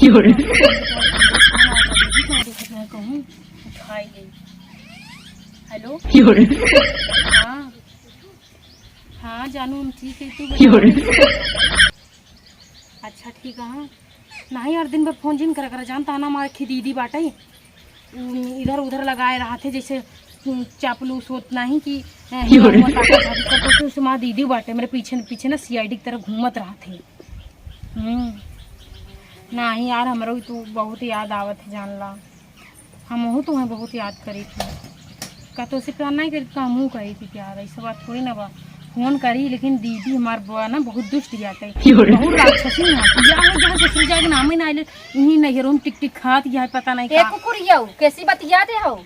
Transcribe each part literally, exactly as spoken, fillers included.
क्यों रे? दीदी कहाँ देखत है कहूँ? उठाई ले। हेलो? क्यों रे? हाँ। हाँ जानू, हम ठीक है, तू क्यों रे? बता। अच्छा ठीक है, हाँ। नहीं यार, दिन भर फोन जिन करा करा, जानता है ना, हमारे खी दीदी बाटे, उ इधर उधर लगाए रहत है, जैसे, हम्म, चापलूस होत नहीं कि, अ, क्यों रे? हियाँ हुआ ताकत भाभी कर, तो उससे हमार दीदी बाटे, मेरे पीछे पीछे ना सीआईडी की तरह घूमत रहत है। हम्म। नहीं यार, हमरो तो बहुत याद आवत है, जान ला। हमहू तुम्हें बहुत याद करी थी। का तोसे प्यार नहीं करी, का हमहू करी थी प्यार? ऐसा बात थोड़ी ना बा। फोन करी, लेकिन दीदी हमार बुआ ना बहुत दुष्ट जाते। क्यों रे? बहुत राक्षसी है। या हो जहाँ ससुर जाए के नाम ही ना आइले, इन्हीं नैहरों में टिक टिक खात, यह पता नहीं ए का। कुकुरियऊ, कैसी बतियाते हो?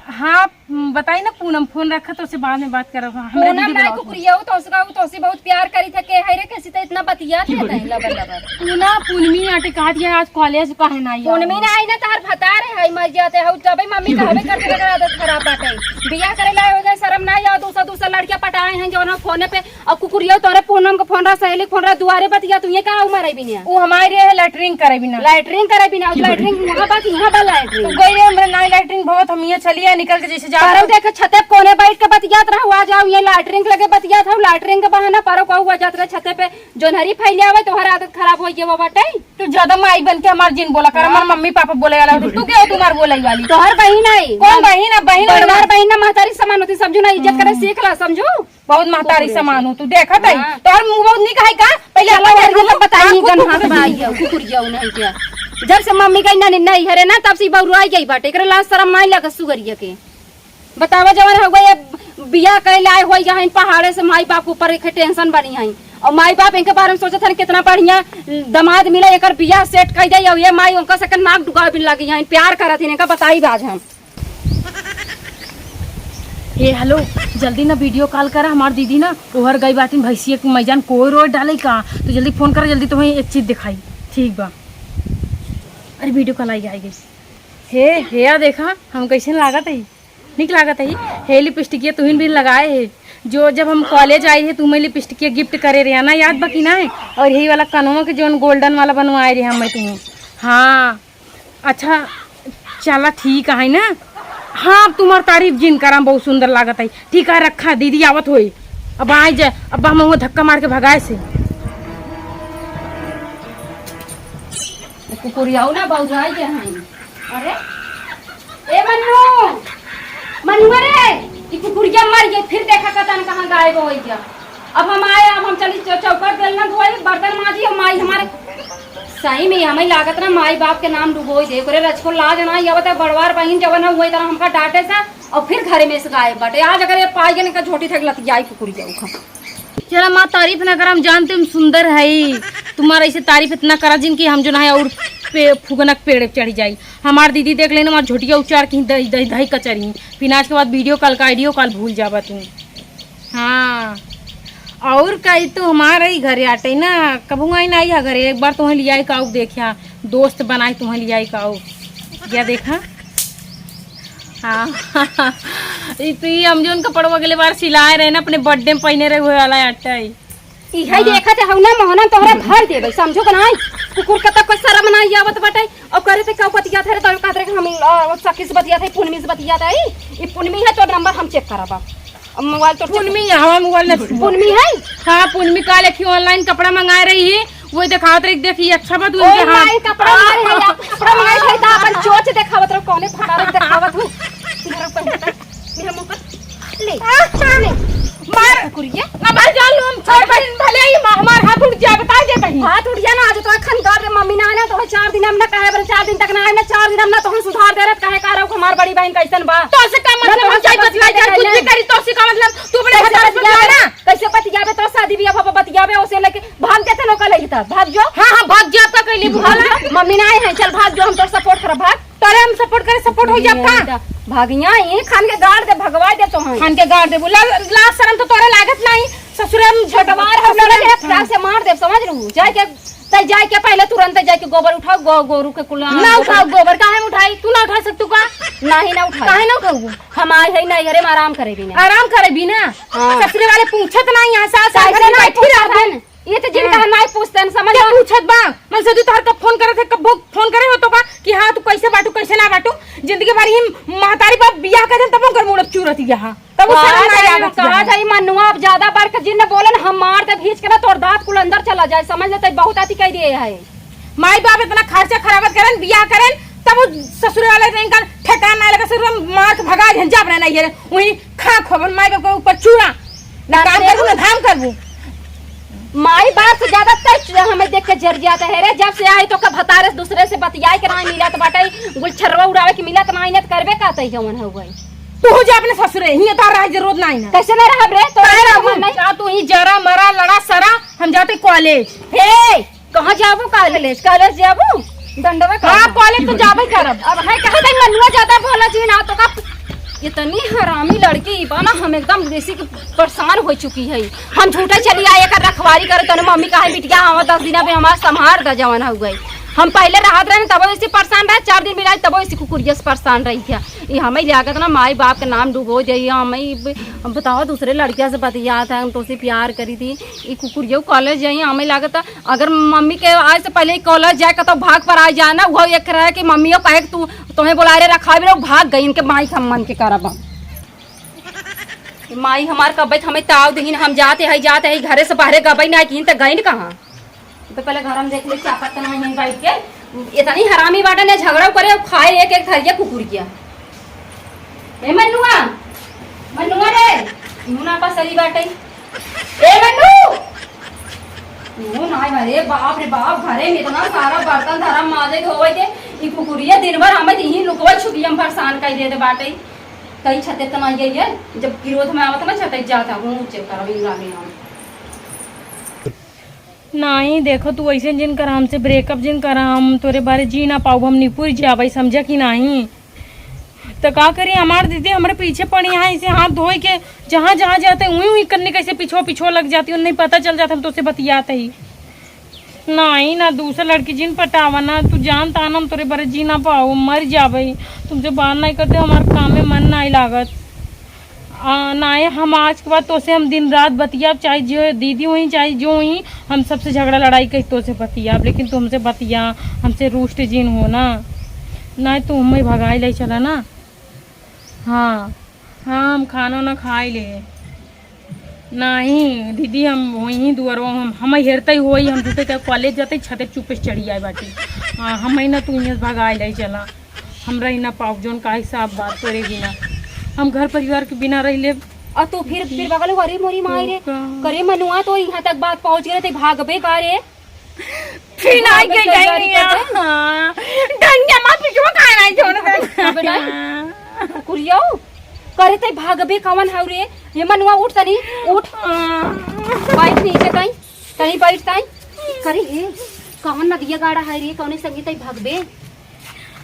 हाँ, बताई ना पूनम, फोन रखा तो उससे बाद में बात करब। हाँ, हमरे पूनम दीदी ना बुलावत हैं। कुकुरियऊ, तो उसका, तो उसे बहुत प्यार करी था। के है रे, कैसी तो इतना बतियाते हैं लबर लबर। तू ना पूनमी आटे कहत है, आज कॉलेज काहे ना आई? पूनमी ना आई ना, तार भतार है, मर जाते हो, तबे मम्मी कहबे करते, अगर आदत खराब बाटे। बियाह करे लाए हो गए, शर्म ना आया, दूसरा, दूसरा लड़कियां पटाए हैं, जो ना फोने पे, और कुकुरिया तोरे पूनम का फोन रहा, सहेली का फोन रहा, दुआरे बतिया, तू ये का उमर है बिनिया? वो हमारे है लैट्रिन करे बिना। लैट्रिन करे बिना, लैट्रिन वहाँ बात, यहाँ बा लैट्रिन। तो गई रे, हमरे ना लैट्रिन बहुत, हम ये चलिए निकल के जैसे जा। परौ देखे छते कोने बैठ के बतियात रहो, आ जाओ, ये लैट्रिन के लगे बतियात हो, लैट्रिन के बहाना परौ कहू आ जात रहे छते पे। जोनहरी फैले आवे, तोहर आदत खराब हो गया बाटे। तू ज्यादा माई बन के हमार जिन बोला कर, हमार हाँ। मम्मी पापा बोले वाला होते। तू क्या हो तुम्हार बोले वाली? तोहर बहिन है। कौन बहिन? अब बहिन है बड़वार ना। बहिन ना महतारी समान होती, समझू ना, इज्जत करे सीख ला, समझू। बहुत महतारी कुकुर समान हो तू, देखत है। हाँ। तोहर मुंह बहुत निक है का? पहले चलो, अपन यार, मुंह ये तो बताइए, हाँ, गन हाथ कुकुर में आई है, कुकुर जाऊ नहीं क्या? जब से मम्मी गई ना, नहीं हरे ना, तब से बउरुआई गई बाटे। एकरे लाज शरम नहीं लगा सुगरिया के। बतावा जवन हो गए, बियाह कइले आए होई जहाँ इन पहाड़े से माई बाप के ऊपर एक टेंशन बनी है। और माई बाप इनके बारे में सोचत हन कितना बढ़िया दामाद मिला, एकर बियाह सेट कर दे। और ये माई उनका से नाक डुका भी लगी है, प्यार करत हन, इनका बताई बाज हम। ए हेलो, जल्दी ना वीडियो कॉल करा, हमार दीदी ना ओहर गई बाटिन भैंसिया के मैजान कोई रोड डाले का, तो जल्दी फोन करा, जल्दी तुम्हें एक चीज दिखाई। ठीक बा, अरे वीडियो कॉल आई, आई गई। हे हे, या देखा हम कैसे लागत है। निक लागत है। हे लिपस्टिकिया तुहिन भी लगाए है, जो जब हम कॉलेज आई है तुम्हें लिपस्टिकिया गिफ्ट करे रहे ना, याद बा कि ना है? और यही वाला कनवा के जोन गोल्डन वाला बनवाए रहे हमें तुम्हें। हाँ अच्छा, चला ठीक है ना। हाँ, अब तुम्हार तारीफ जिन करा, बहुत सुंदर लागत है। ठीक है, रखा, दीदी आवत होई। अब आए जाए, अब हम वो धक्का मार के भगाए से। कुकुरियाऊ ना बउराई के हैं। अरे, ए मन्नू, मन्नू रे, ई कुकुरिया मर गई, फिर देखा कतन कहाँ गायब हो गया। अब हम आए, अब हम चली चौ-, चौका बेलना धोई, बर्तन माजी, हम आई हमारे। सही में हमें लागत ना माई बाप के नाम डुबोई दे, ओकरे रचको लाज ना आवत है, बड़वार बहिन जवन है, वही तरह हमका डांटे सा, और फिर घरे में से गायब बाटे। आज अगर ये पाई गए ना, झोटी थक लतियाई कुकुरिया उखा। चला माँ, तारीफ ना करा, हम जानते हम सुंदर है। तुम्हारा ऐसे तारीफ इतना करा जिनकी हम जो ना है और पे, फुगनक पेड़ चढ़ जाई। हमार दीदी देख लेना, हमार झोटिया उचार की दही, दही, दही कचरी। फिर आज के बाद वीडियो कॉल का ऑडियो कॉल भूल जाबा तू। हाँ, और का, ई तो हमार ही घरे आटे ना, कबहू आई ना आई है घरे। एक बार तुम्हें लियाई का आऊ देखा, दोस्त बनाई तुम्हें लियाई का आऊ। या देखा, हाँ। ई तो ई हम जोन कपड़वा अगले बार सिलाए रहे ना, अपने बर्थडे में पहने रहे, हुए वाला आटा है। इहे हाँ। देखत हऊ ना मोहना, तोहरा धर देबै, समझो का नाई? कुकुर के तब कोई शरम नाई आवत बाटे। और करे ते का बतियात है रे, तो कहत रहे कि हम, अ, सखी से बतियात है, पूनमी से बतियात है। ई पूनमी है, तो नंबर हम चेक करब। अब मोबाइल तो चेक पूनमी है, हमार मोबाइल ना छुआ। पूनमी है? हाँ, पूनमी काल एक ही ऑनलाइन कपड़ा मंगाए रही है, वो देखावत रही, देखी अच्छा बा, तू इनके हाथ ऑनलाइन कपड़ा मारे है, आप कपड़ा मंगाए थे, तो अपन चोच देखावत रहो, कौने फटारक देखावत हूँ। मेरा मुंह पर ले, ले। मार। कुकुरिया। अब भाई जान लो, हम छोड़ बहन, भले ही मा-, हमार हाथ उठ जाए, बता दे बहन। हाथ उठ जाए ना, आज तो अखन दर रे मम्मी ना आना, तो चार दिन हम ना कहे, बरे चार दिन तक ना आए ना, चार दिन हम ना तो हम सुधार दे रहे, कहे का रहो हमार बड़ी बहन कैसन बा। तो से का मतलब, हम चाहे बतिया जाए, कुछ भी करी, तो से का मतलब, तू अपने कैसे भतार से बतिया बतिया ना। कैसे बतियाबे, तो शादी बियाह बाबा बतियाबे, ओसे लेके भाग जाते लोग लगी था, भाग जो। हाँ, हाँ, भाग जा, आपका कैले भाग जा। मम्मी ना आए हैं, चल भाग जो, हम तो सपोर्ट करब, भाग। तोरे हम सपोर्ट करे, सपोर्ट हो जाब का? भागिया, ये खान के गाड़ दे, भगवाई दे तो हम। खान के गाड़ दे, ला, लाज शरम तो तोरे लागत नहीं। ससुरे हम छोटवार हम लड़े हैं, प्यार से मार दे, समझ रहू? जाए के, तै जाए के पहले तुरंत जाए के गोबर उठाओ, गो-, गोरू के कुला। ना उठाओ गोबर, काहे में उठाई? तू ना उठा सकतू का? नहीं, ना उठाई। काहे ना उठाऊ? हम आए है नहीं, अरे हम आराम करे भी ना। आराम करे भी ना? हाँ। ससुरे वाले पूछत नहीं, यहाँ सास, सास कैसे ना बैठी पूछत रहबे। हन? ये तो जिनका हाँ। नाई पूछते हैं, समझ क्या लो। पूछत बा? मन से तू तोहर कब फोन करत है, कब फोन करे हो तो का कि हाँ, तू कैसे बाटू, कैसे ना बाटू? जिंदगी भर ही महतारी बाप बियाह कर देन, तब ओकर मूड़ चूरत यहाँ। तब उससे कहा ना जाई, याद कहा जाई, मनुआ, अब ज्यादा बढ़ के जिन बोले ना, हम मार दे भींच के ना, तोर दांत कुल अंदर चला जाए, समझ लेते, बहुत अति कह दिए है। माई बाप इतना खर्चा खराबत करन, बियाह करन, तब वो ससुर वाले तो इनका ठेकान ना लगा, ससुर मार के भगा देन, जा अपना नहीं है, वही खा खोबन माई बाप के ऊपर चूड़ा, ना काम करबू, ना धाम करबू। माई बाप से ज्यादा तय हमें देख के जर जाता है रे। जब से आई तो का भतारे से दूसरे से बतियाए के ना मिलत बाटे, गुलछर्रा उड़ावे के मिलत ना, इन्हें करबे का तय जवन हो गई। तू हो जा अपने ससुरे, हियां तो रहे जरूरत नहीं ना। कैसे ना रहब रे? तो काहे रहबू? नहीं। जा तू ही जरा मरा लड़ा सरा, हम जाते कॉलेज। हे, कहाँ जाबू कॉलेज? कॉलेज जाबू? डंडवा हाँ, कहाँ? कॉलेज तो जाबे करब। अब है कहाँ तक मनुआ ज्यादा बोला जी ना तो का इतनी हरामी लड़की बा ना, हम एकदम बेसी के परेशान हो चुकी है। हम झूठे चली आए एकर रखवारी करे, तने मम्मी कहे, "बिटिया, हम दस दिन अभी हमार संभार द जवन हो गई।" हम पहले रहत रहे तबो ऐसे परेशान रहे, चार दिन मिलाई तबो ऐसे कुकुरिया से परेशान रही है। ये हमें लागत ना माई बाप के नाम डुबो जाइए। हमें ई ब-, बताओ, दूसरे लड़किया से बतियात है, हम तो से प्यार करी थी। ई कुकुरिया कॉलेज जाइए, हमें लागत अगर मम्मी के आज से पहले कॉलेज जाए का तो भाग पर आ जाए ना, वो एक रहे कि मम्मियों कहे कि तू, तुम्हें बुला रहे रखा भी लोग भाग गई इनके माई के मन के करब हम। माई हमार कब्बे हमें ताव दीन, हम जाते हैं, जाते हैं, घरे से बाहरे गबई ना किन तो गई न कहाँ। तो पहले घर में देख ले क्या पत्ता नहीं है बैठ के, इतनी हरामी बाटे ने झगड़ा करे, खाए एक एक थरिया कुकुर किया। ए मन्नुआ, मन्नुआ रे, इहू ना पसरी बाटे। ए मन्नू, इहू ना, अरे बाप रे बाप, घरे में इतना सारा बर्तन धरम माजे धोवे के, ई कुकुरिया दिन भर हमें यहीं लुकवा छुपी हम परेशान कर देते बाटे। कई छते तना ये, ये जब क्रोध में आवत ना छते जाता हूँ ऊंचे करो इन गाने हम। नाहीं, देखो, तू ऐसे जिन करा, हमसे ब्रेकअप जिन करा, हम तोरे बारे जी ना पाउब, हम निपुर जाबै, समझा कि नाहीं? त का करी, हमार दीदी हमरे पीछे पड़ी है, ऐसे हाथ धोए के जहाँ जहाँ जाते उहीं उहीं करने कैसे पिछुआ पिछुआ लग जाती, उन्हें पता चल जाता, हम तोसे बतियात ही। नाहीं ना, दूसर लड़की जिन पटावा ना, तू जानता ना, हम तोरे बारे जी ना पाउब, मर जाबै, तुमसे बात नाहीं करते, हमार काम में मन नाहीं लागत। आ, नाहीं, हम आज के बाद तोसे हम दिन रात बतियाब, चाहे जो दीदी हुई, चाहे जो हुई, हम सबसे झगड़ा लड़ाई करी तोसे बतियाब, लेकिन तुमसे बतिया, हमसे रूष्ट जिन हो ना। नाहीं, तू हमें भगाई ले चला ना। हाँ, हाँ, हम खाना ना खाई ले। नाहीं, दीदी, हम वहीं दुआरवा, हम, हम हेरते ही होई, हम झूठे के कॉलेज जाते, छते चुपे से चढ़ी आए बाटी। हाँ, हम ही ना, तू यहाँ से भगाई ले चला। हम रही ना पाउब जौन काहे साफ बात तोरे बिना। हम घर परिवार के बिना रह लेब। और तू फिर, फिर बगल वाली मोरी माई रे। तो का? करे मनुआ तो यहाँ तक बात पहुँच गए, ते भागबे का रे? फिर ना भागबे के तो जाई गाड़ी नहीं कर दे। हाँ। डंडिया मार पीछे में खाए नहीं छोड़ दे। अबे नहीं। कुकुरियो, करे ते भागबे कवन हौ रे? ये मनुआ उठ तनी, उठ। हाँ। बैठ नीचे तई, तनी बैठ तई। करे हे, कवन नदिया गाड़ा है रे? कौने संगी तई भागबे?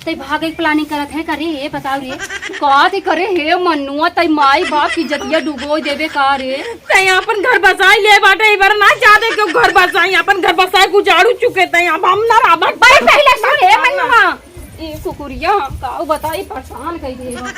तई भागे के planning करत है का रे? बताओ रे। का तई करे हे मनुआ, तई माई बाप की इज्जतिया डुबो देबे का रे? तई आपन घर बसाई ले बाटे, ई बार ना जाते क्यों घर बसाई, आपन घर बसाई के उजाड़ू चुके तई, अब हम ना रहबा। भाई पहले सुन हे मनुआ। ई कुकुरिया हम का बताई, परेशान कई दे बा।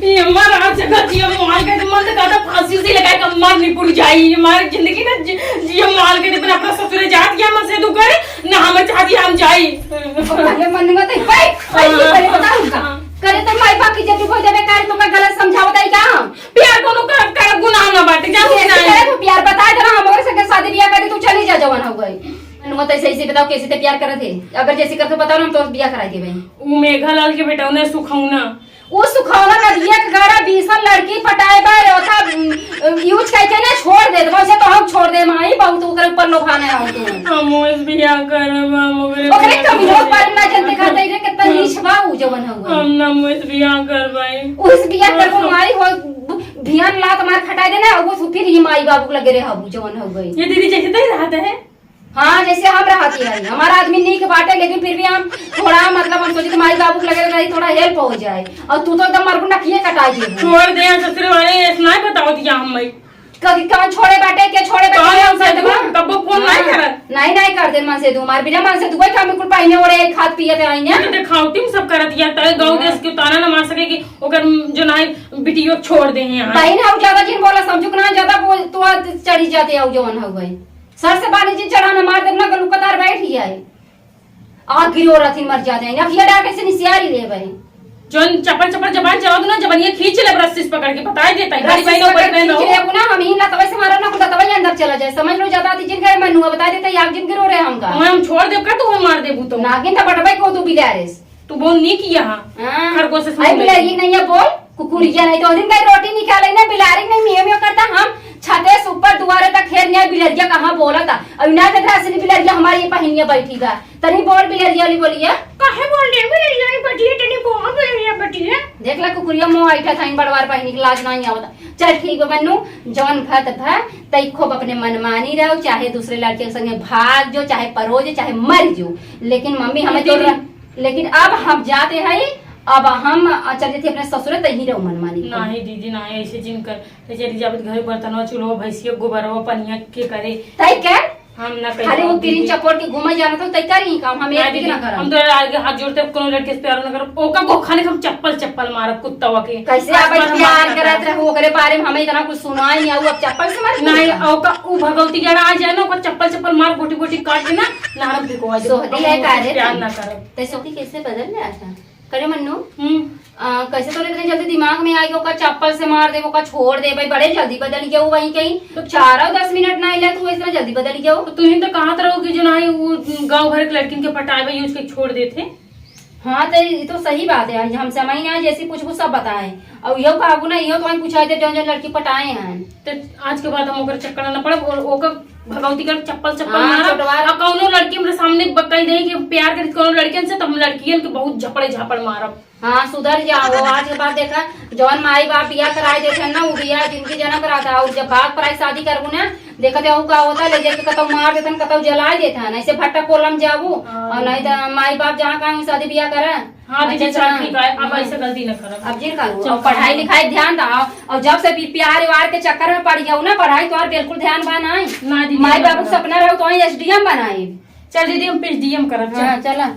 ई हमार आज जगह जिया माल के मन का तो फांसी से लगा के मर निपुर जाई। हमारी जिंदगी ना जि-, जिया माल के दिन अपना ससुरे जात गया मन से दुख करे, ना हम चाहती हम जाई। पहले मन में तो भाई, भाई की करे बताऊं का? करे तो माई बाप की जब कोई देवे करे तो का गलत समझावत है क्या हम? प्यार कोनो का, का गुनाह ना बाटे, जा ये कुछ ऐसे ना करे है। तो प्यार बताए देना हम और से शादी ब्याह करे तू चली जा जवान हो गई। मनुआ तो ऐसे, ऐसे बताओ कैसे ते प्यार करत है? अगर जैसे करत हो बताओ ना हम तो ब्याह कराई देबे। उ मेघा लाल के बेटा उन्हें सुखौना। उ सुखौना नदिया के गाड़ा बीसन लड़की पटाए बा, ओथा, उम, use करके ना छोड़ दे, वैसे तो हम छोड़ दे माई, बहुत ओकरे ऊपर लोभाने आओ तू। हम उस बियाह करब, हम ओकरे ओकरे बियाह कमी लोग करब। बारे में ना जानते खाते रे, कितना नीच बा उ जवन हउए। हम ना उस बियाह करबै। उस बियाह करबो हाँ। माई हो, भियान लात मार खटाए देना, वो फिर ही माई बाबू के लगे रहे हबू जवन हउए। ये दीदी जैसे तय रहते हैं। हाँ, जैसे हम रहती है, हमारा आदमी नीक बाटे, लेकिन फिर भी हम थोड़ा, मतलब, हम सोचे तो माई बाबू के लगे रही, थोड़ा help हो जाए। और तू तो एकदम मरबू नकिए कटाई दे। छोड़ दे, हम ससुरे वाले ऐसे नहीं बताओ दिया हम भाई। कभी कौन छोड़े बाटे, के छोड़े बाटे, कौन हम से सदमा? दूर? कब्बो फोन नहीं हाँ, करत? नहीं, नहीं कर दे मन से दूर। मार बिना मन से दूर, हम बिल्कुल पहने ओढ़े, खात पियत आई ना। ये तो दिखावटी में सब करत या, तय गाँव हाँ। देश के ताना ना मार सके कि ओकर जो ना है, बिटियो छोड़ दे हैं यहाँ। बहन, हम ज्यादा जिन बोला, समझू कि ना, ज्यादा बोल, तू आज चढ़ी जाते हो, जवन हो गए। सर से बानी जी चढ़ाना मार देब ना, गलू कतार बैठ ही आए। आग गिरो रहथिन मर जाते हैं, अखिया डाल के से निसियारी ले बहे। जौन चपर चपर जबान चलाओ ना, जबनिया खींच ले रस्सी से पकड़ के, बताई देता है, बड़ी रस्सी बहन से ऊपर पकड़ के पहन खींच रहो। ले अपना, हम ही लतवे से मारा ना, कुल लतवे अंदर चला जाए, समझ लो ज्यादा थी जिन गए मनु, बताई देता है, आग जिन गिरो रहे हमका। वहाँ हम छोड़ देब का, तू हम मार देबू तो। नागिन तो बटबे को तू बिलारिस। तू बोल नहीं किया हाँ। हाँ। खरगोश से आई सुन ले। बिलारी नहीं है बोल, कुकुरिया नहीं तो दिन गई रोटी निकाले ना, बिलारी नहीं मियो मियो करता, हम छते से ऊपर दुआरे तक खेल नहीं, बिलरिया कहाँ बोला था, अब ना देख रहा असली बिलरिया हमारी ये पहनिया बैठी बा, तनी बोल बिलरिया वाली बोलिए। काहे बोल रहे हो बिलरिया वाली बटिया, तनी बोल बिलरिया बटिया। देख ला कुकुरिया मोह आइठा था इन बड़वार पहनी के लाज नहीं आवता। चल ठीक बा मन्नू, जौन भत भा तई खूब अपने मनमानी रहो, चाहे दूसरे लड़के के संगे भाग जो, चाहे परो जो, चाहे मर जो, लेकिन मम्मी हमें तो दीदी। लेकिन अब हम जाते हैं, अब हम चल जाते अपने ससुरे, तही रहो मनमानी को। नहीं दीदी, नहीं, ऐसे जिन कर, तो चली जाबे तो घरे बर्तनवा, चूल्हा, भैंसिया, गोबरवा, पनिया के करे। तई के? हम ना कहीं खाली वो दीदी। किरिन चपोट के घूमे जाना था, तई करी काम, हम ना एक भी दीदी, ना करब। हम तो आगे हाथ जोड़ते, कोनो लड़के से प्यार ना करब, ओका को खाली हम चप्पल चप्पल मारब कुत्तवा के। कैसे आसमान आप में प्यार बात ना करत करब। रहो, ओकरे बारे में हमें इतना कुछ सुनाई नहीं, अब चप्पल से मारे नहीं, ओका उ भगवती जरा आ जाए ना, ओका चप्पल चप्पल मार, गोटी गोटी काट के ना, नहर में फेंकवा दे। सोहदी हम है ओकसे का रे प्यार तू? ना करब। तै सोहदी कैसे बदल गया था? करे मन्नू, हम्म। आ, कैसे तोरे इतने जल्दी दिमाग में आई कि ओका चप्पल से मार दे, ओका छोड़ दे? भाई, बड़े जल्दी बदल गया वो वहीं कहीं। तो चार और दस मिनट ना आइला, तू इतना जल्दी बदल गया वो। तो तुम ही तो कहत रहो कि जो ना है, वो गाँव भर के लड़किन के पटाए, भाई, यूज के छोड़ देते। हाँ, तो ये तो सही बात है। हम समय ना जैसी पूछबू सब बताए, और यो कहबू ना, यो तो हम पूछाए थे, जौन जौन लड़की पटाए हैं। तो आज के बाद हम ओकर चक्कर ना पड़ब, और ओकर भगवती का चप्पल चप्पल हाँ, मारब। चोटवार। और कौनो लड़की हमरे सामने ब-, कह दे कि प्यार करी कौनो लड़कियन से, तो हम लड़कियन के बहुत झपड़े झापड़ मारब। हाँ, सुधर जाओ। आज के बाद देखा, जौन माई बाप बियाह कराए देते हैं ना, वो बियाह जिंदगी जन्म करा था। और जब भाग पराई शादी करबू ना, देखते हो का होता, ले जाके कतौ मार देते हैं, कतौ जलाए देते हैं, ऐसे भट्टा कोलम जाबू। हाँ। और नहीं तो माई बाप जहाँ कहाँ शादी बियाह करा। हाँ दीदी, अच्छा, चल अच्छा। ठीक है, अब हाँ। ऐसे गलती न करब। अब जिन करू, चल, अब पढ़ाई हाँ। लिखाई ध्यान दो, और जब से भी प्यार व्यार के चक्कर में पड़ गया ना, पढ़ाई तो और बिल्कुल ध्यान बा नहीं। ना दीदी, माई ना बाबू करब। सपना रहो तो एसडीएम बनाए। चल दीदी, हम एसडीएम करब, चल। हाँ, चला।